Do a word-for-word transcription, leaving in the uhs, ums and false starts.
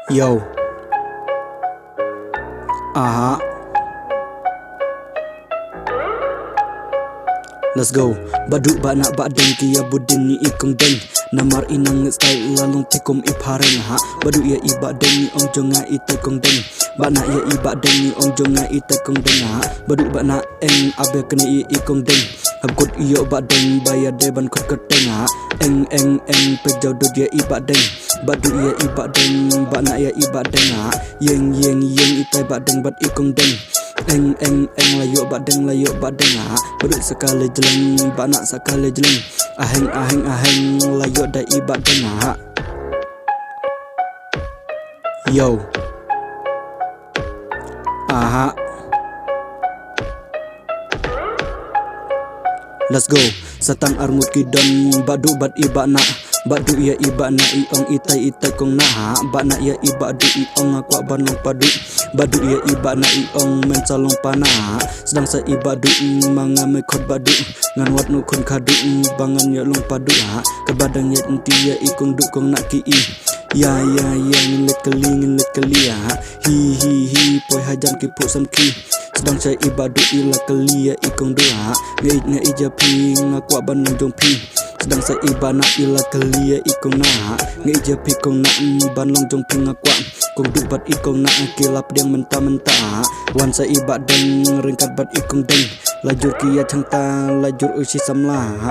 Yo. Aha. Let's go. Bah Duh, Bah Nah, Bah Deng ki ïa budin ïa i Kong Deng. Namar i nang style la long te kum i phareng ha. Bah Duh ïa i Bah Deng, i ong jong nga itai Kong Deng. Bah Nah ïa i Bah Deng, i ong jong nga itai Kong Deng ha. Bah Duh, Bah Nah, eng, abe kane ïa i Kong Deng. Hap kut ïoh Bah Deng, ba ïadei ban khot kyrteng ha. Eng, eng, eng, peit jaw dud ïa i Bah Deng. Bah Duh ïa i Bah Deng, Bah Nah ïa i Bah Deng ha. Ïeng, ïeng, ïeng, itai Bah Deng bad i Kong Deng. Eng, eng, eng, la ïoh Bah Deng, la ïoh Bah Deng ha. Bah Duh sa ka lei jleng, Bah Nah sa ka lei jleng. Aheng, aheng, aheng, la ïoh da i Bah Deng ha. Yo. Aha. Let's go. Sa tang arngut ki don, Bah Duh bad i Bah Nah. Bah Duh ïa i Bah Nah, i ong itai itai Kong Nah ha. Bah Nah ïa i Bah Duh, i ong nga kwah ban long Padu. Bah Duh ïa i Bah Nah, i ong men sa long Pana ha. Sdang sa i Bah Duh, mm, ma nga me khot Bah Duh. Ngan wad noh khun khadu, mm, ba ngan ïoh long Padu ha. Kaba dang ïaid nti ïa i Kong Duh Kong Nah ki i. Ïa, ïa, ïa, ngin leit kylli, ngin leit kylli ha. Hi, hi, hi, poi hajan ki phuh samrkhie. Sdang sa i Bah Duh, i la kylli ïa i Kong Duh ha. Nga ïeit, nga ïeit ïa phi, nga kwah ban long jong phi. Sdang sa i Bah Nah, i la kylli ïa i Kong Nah ha. Nga ïeit ïa phi Kong Nah, mm, ban long jong phi nga kwah. Kong Duh bad i Kong Nah ki la pdiang mynta mynta ha. Wan sa i Bah Deng ryngkat bad i Kong Deng. La jur ki ïa changta, la jur u shi samla ha.